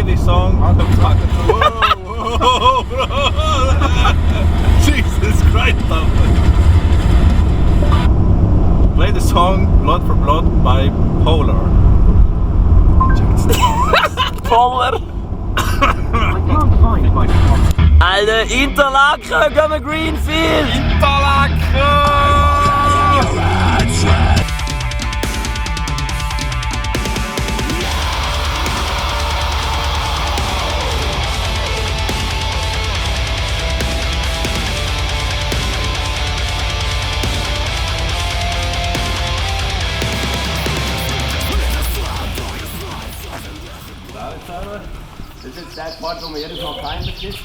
this song. Whoa, bro. Jesus Christ. Play the song Blood for Blood by Polar. Polar? Alter, Interlaken, gehen wir Greenfield! Interlaken! Das ist jetzt der Part, wo man jedes Mal peinlich ist.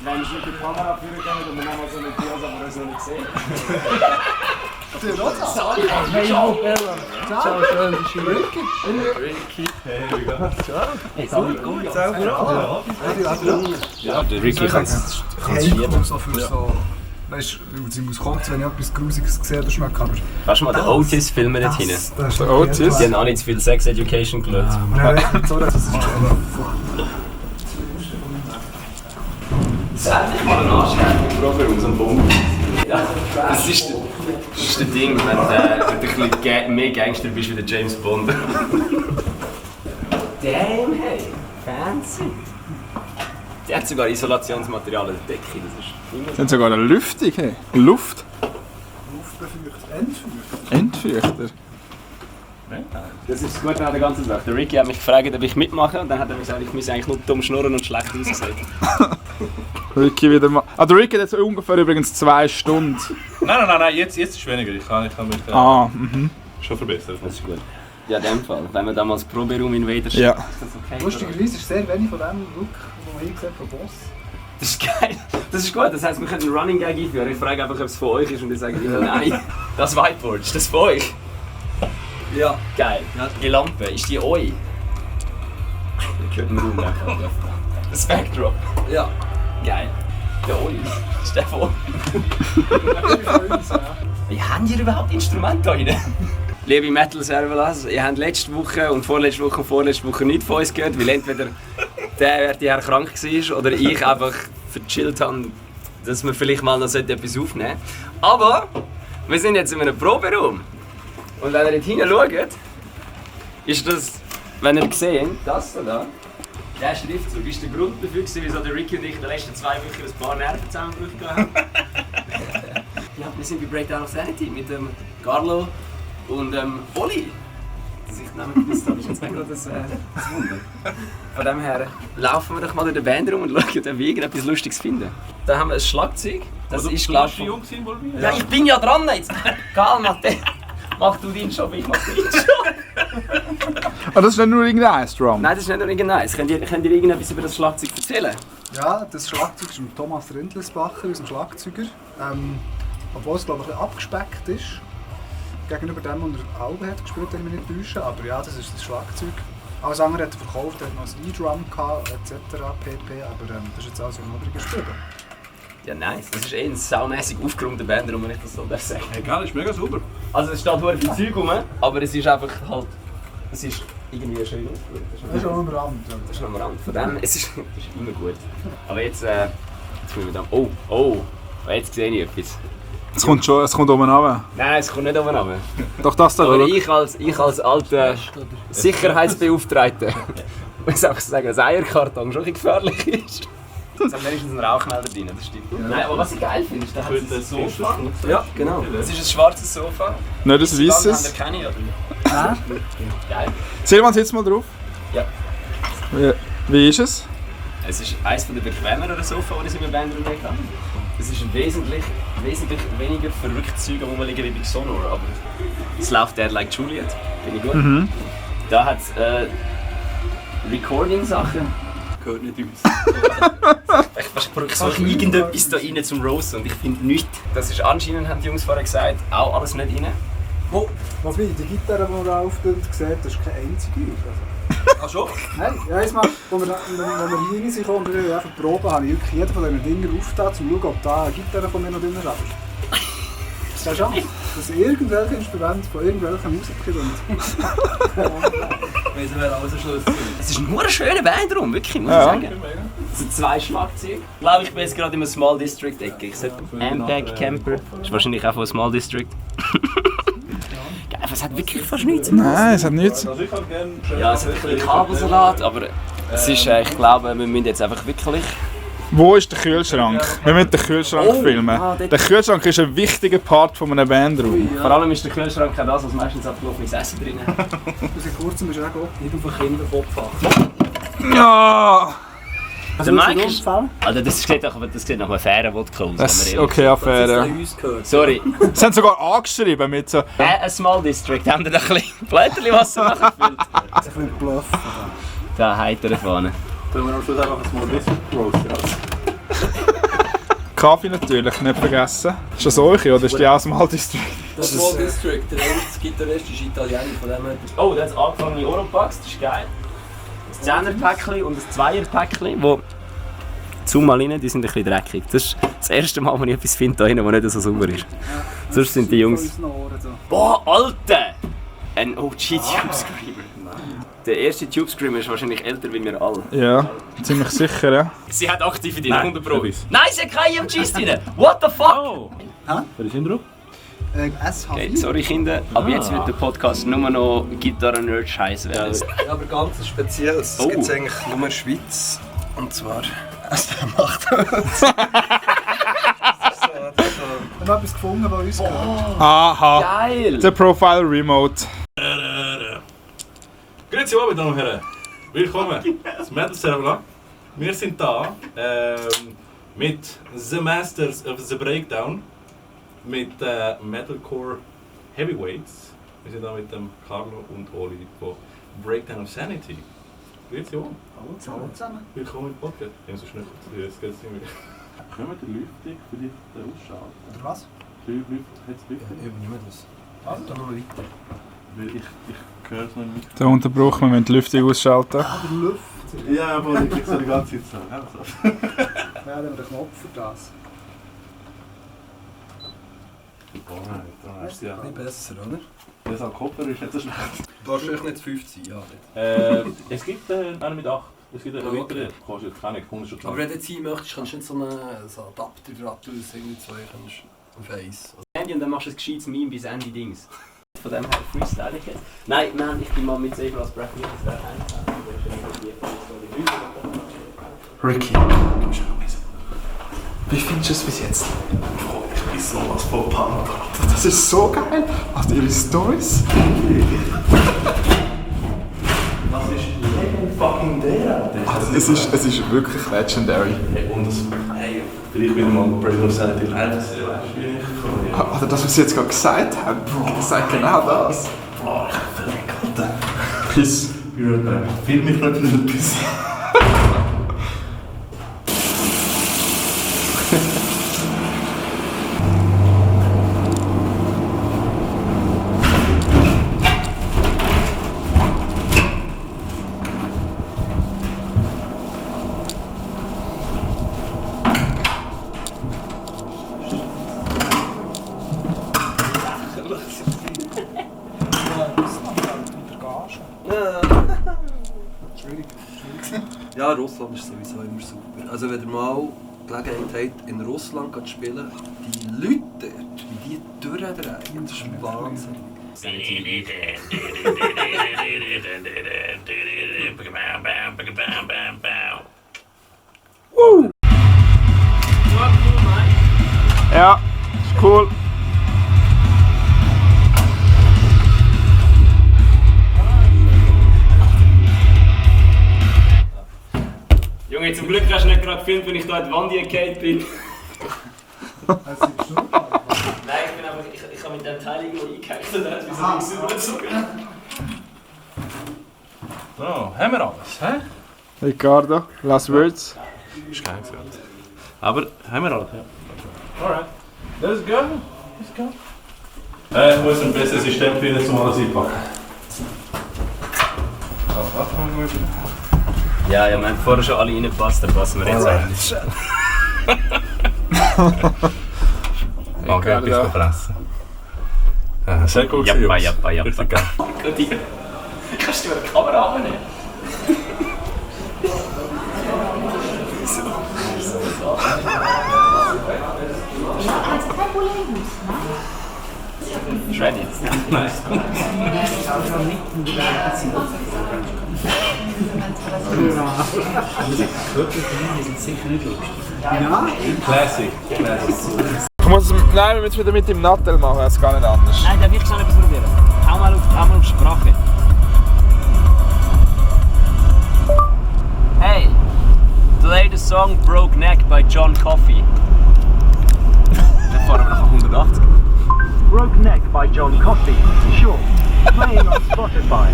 Wenn ich mit der Kamera führen kann und wir haben so eine Bios, aber das noch nicht gesehen. Hey, ciao, Bella. Ciao, schön, das ist Ricky. Ricky. Hey, wie geht's? Ciao. Hey, alles gut? Ja, der Ricky kann es schieben. So für so... Weißt du, sie muss kotzen, wenn ich etwas Grusiges sehe, das schmeckt aber... Kannst du mal den Otis filmen dort hinten? Der Otis? Die haben auch nicht zu viel Sex Education geschaut. Nein, so, das ist schon... Das ist endlich mal ein Anständiger für unseren Bund. Ja, das ist das Ding, wenn du ein bisschen mehr Gangster bist wie der James Bond. Damn, hey, fancy. Die hat sogar Isolationsmaterial an der Decke, das ist immer... Sie haben sogar eine Lüftung, hey. Luft. Entfeuchter. Das ist das Gute an der ganzen Sache. Der Ricky hat mich gefragt, ob ich mitmache und dann hat er mir gesagt, ich muss eigentlich nur dumm schnurren und schlecht aussehen. Ricky wieder mal... Ah, der Ricky hat jetzt ungefähr übrigens 2 Stunden. Nein, jetzt ist es weniger. Ich kann mich schon verbessern. Das ist gut. Ja, in dem Fall. Wenn wir damals Proberaum Invaders Ja. ist das okay? Lustigerweise ist sehr wenig von dem Look, den man hier sieht, von Boss. Das ist geil. Das ist gut. Das heisst, wir können einen Running Gag einführen. Ich frage einfach, ob es von euch ist und ich sage immer nein. Das Whiteboard, ist das von euch? Ja. Geil. Die Lampe, ist die euch? Ich gehört im Raum nachher. Das Backdrop? Ja. Geil. Der euch. Ist der von euch? Wie haben ihr überhaupt Instrumente da rein? Liebe Metal-Serverlas, ihr habt letzte Woche und vorletzte Woche nicht von uns gehört, weil entweder der Herr krank war oder ich einfach verchillt habe, dass wir vielleicht mal noch etwas aufnehmen sollten. Aber wir sind jetzt in einem Proberaum. Und wenn ihr dort hinten schaut, ist das, wenn ihr seht, das da, der Schriftzug ist der Grund dafür, wieso der Ricky und ich in den letzten 2 Wochen ein paar Nervenzusammenbrüche haben. Ja, wir sind bei Breakdown of Sanity mit dem Carlo und Oli. Dass ich den Namen gewusst habe, ist jetzt gerade das Wunder. Von dem her laufen wir doch mal durch den Bandraum und schauen, ob wir irgendetwas Lustiges finden. Da haben wir ein Schlagzeug. Das ist, glaube ich... Ja, ich bin ja dran jetzt! Karl, mach du deinen Job, ich mach deinen Job! Ah, das ist nicht nur irgendein Drum? Nein, das ist nicht nur irgendein. Könnt ihr irgendetwas über das Schlagzeug erzählen? Ja, das Schlagzeug ist mit Thomas Rindlesbacher, unserem Schlagzeuger. Obwohl es, glaube ich, ein bisschen abgespeckt ist. Gegenüber dem, der Alben hat gespielt, wenn ich mich nicht täusche. Aber ja, das ist das Schlagzeug. Alles andere hat er verkauft, er hat noch ein E-Drum etc. pp. Aber das ist jetzt alles in anderen gespielt. Ja, nice. Das ist eh ein saumässig aufgeräumter Bandraum, wenn ich das so sagen darf. Egal, ist mega sauber. Also es steht sehr viel Zeug rum, aber es ist einfach halt... Es ist irgendwie schön aufgeräumt. Das ist noch am Rand. Das ist noch am Rand. Von dem, es ist immer gut. Aber jetzt müssen wir dann... Oh, jetzt sehe ich etwas. Es kommt oben runter. Nein, es kommt nicht oben runter. Doch das da, Aber oder? ich als alter Sicherheitsbeauftragter muss einfach sagen, dass Eierkarton schon ein bisschen gefährlich ist. Es hat wenigstens einen Rauchmelder drin, das stimmt. Ja. Nein, aber was ich geil finde, ist, da hat es ein Sofa. Ja, genau. Es ist ein schwarzes Sofa. Nicht ein weisses. Das kenne ich, oder? Geil. Silvan, sitz mal drauf. Ja. Wie ist es? Es ist eines der bequemeren Sofa, die ich in meinem Bandraum hatte. Es ist wesentlich weniger verrücktes Zeug am Rumliegen wie bei Sonor, aber es läuft der like Juliet, finde ich gut. Mhm. Da hat es Recording-Sachen. Gehört nicht uns. Ich brauche so irgendetwas da rein zum Roasten und ich finde nichts. Das ist anscheinend, haben die Jungs vorher gesagt, auch alles nicht rein. Was wie die Gitarre, die da auftönt, sieht, das ist keine einzige. Ach schon? Nein, ja, einmal, als wir hier rein sind und wir einfach proben, habe ich wirklich jeden von diesen Dingen aufgetan, um zu schauen, ob da eine Gitarre von mir noch drin ist. Das ist auch, dass irgendwelche Instrumente von irgendwelchen Musikern Weiss wer alles am Schluss Es ist nur ein schöner Bandraum, wirklich, muss ich sagen. Es sind 2 Schlagzeuge. Ich glaube, ich bin jetzt gerade im Small District Ecke. Ich sollte Ampeg Camper. Das ist wahrscheinlich auch von Small District. Geil, aber es hat wirklich fast nichts. Nein, es hat nichts. Also ich habe gerne... Ja, es hat ein bisschen Kabelsalat, aber es ist, ich glaube, wir müssen jetzt einfach wirklich... Wo ist der Kühlschrank? Wir müssen den Kühlschrank filmen. dort. Der Kühlschrank ist ein wichtiger Part von einem Bandraum. Vor allem ist der Kühlschrank auch das, was meistens abgelaufenes Essen drin hat. Seit kurzem bist du auch Nicht auf den Kinderkopf achten. Ja! Der Mike ist... Alter, das sieht nach einem fairen Wodka aus. Das, wenn wir ehrlich okay, Affäre. uns gehört. Sorry. Sie haben sogar angeschrieben mit so... Ein Small District, haben wir da ein bisschen Blätterli-Wasser nachgefüllt. ein bisschen Bluff. Da heitere Fahne. Können wir am Schluss einfach ein Small District roasten? Kaffee natürlich, nicht vergessen. Ist das euch oder ist die aus dem District? Das Small District, der älteste Gitarrist ist Italiener, von dem her. Oh, da hat es angefangen in Oropax, das ist geil. Ein 10er-Päckchen und ein 2er-Päckchen, wo... Zoom mal rein, die sind ein bisschen dreckig. Das ist das erste Mal, wo ich etwas finde, da hinten, das nicht so sauber ist. Sonst sind die Jungs... Boah, Alter! Ein OG Tube Screamer. Der erste Tube Screamer ist wahrscheinlich älter wie wir alle. Ja, ziemlich sicher, ja. Sie hat aktiv drin, 100 Pro. Nein, Nein, sie hat keine EMGs drin! What the fuck? Oh! Wer ist hin drauf? SH4. Okay, sorry Kinder, ab jetzt wird der Podcast nur noch Gitarren-Nerd-Scheiß werden. Ja, aber ganz speziell. Es gibt es eigentlich nur in der Schweiz. Und zwar SM8. Wir haben etwas gefunden, was uns gehört. Aha! Geil! Der Profile Remote. Grüezi wohl, meine Damen und Herren. Willkommen zum Metal Server. Wir sind da mit The Masters of the Breakdown, mit Metalcore Heavyweights. Wir sind da mit dem Carlo und Oli von Breakdown of Sanity. Grüezi wohl. Hallo zusammen. Willkommen im Podcast. Ich muss so schnell jetzt geht's nicht mehr. Können wir den Lüftung für dich ausschalten? Oder was? Übernehmen das. Also, dann noch weiter. Weil ich höre es noch nicht. Der Unterbruch, wir müssen die Lüftung ausschalten. Der Luft. Ja, aber ich kriege so die ganze Zeit so. Ja, dann haben wir den Knopf für das. Alright, dann ist ja. Nicht besser, oder? Wenn es am Kopf ist, nicht so schlecht. Wahrscheinlich nicht 50, ja. Nicht. Es gibt einen mit 8. Es gibt einen weiteren. Kostet jetzt keine 100 Aber wenn du jetzt sein möchtest, kannst du nicht so einen Adapter drauf tun, dass irgendwie 2 kannst auf 1. Handy und dann machst du ein gescheites Meme bis Ende Dings. Von dem her freestyle ich jetzt. Nein, man, ich bin mal mit Saber als Breath Meat, das wäre Ricky, du bist schon gewesen. Wie findest du es bis jetzt? Bro, ich bin sowas von Panda. Das ist so geil! Hast du ihre Stories? Was ist fucking der? Es ist wirklich legendary. Hey, und das, hey, vielleicht wieder mal Breakdown Sanity live sehen, weißt du, wie ich komme. Also das, was sie jetzt gerade gesagt haben, Bro, sagt genau das. Boah, ich bin verreckt, Alter. Peace. Be right back. Film mich nicht ein bisschen. Ja, Russland ist sowieso immer super. Also wenn ihr mal die Gelegenheit habt, in Russland zu spielen, die Leute dort, wie die durchdrehen, das ist Wahnsinn. Ja, ist cool. Junge, zum Glück hast du nicht gerade gefilmt, wenn ich da in die Wand gefallen bin. Nein, ich habe mit dem Teil irgendwo eingehackt und dann hat es mir so übergezogen. So, haben wir alles, hä? Ricardo, last words. Ist geil gesagt. Aber haben wir alles, ja. Alright. Let's go. Let's go. Ich muss ein besseres System finden, um alles einpacken. So, was machen wir wieder? Ja, wir haben vorher schon alle reingepasst, dann passen wir jetzt rein. Okay, etwas fressen. Ja, sehr gut. Jappa. Richtig geil. Ich Kannst du eine Kamera abnehmen? Also kein Problem, ne? Ist ready. Nein. Ja, Classic. Ich muss es nein, wir müssen wieder mit dem Nattel machen, es geht nicht anders. Nein, darf ich schon etwas probieren? Hau mal auf Sprache. Hey, play the song Broke Neck by John Coffey. Dann fahren wir nach 180. Broke Neck by John Coffey. Sure. Playing on Spotify.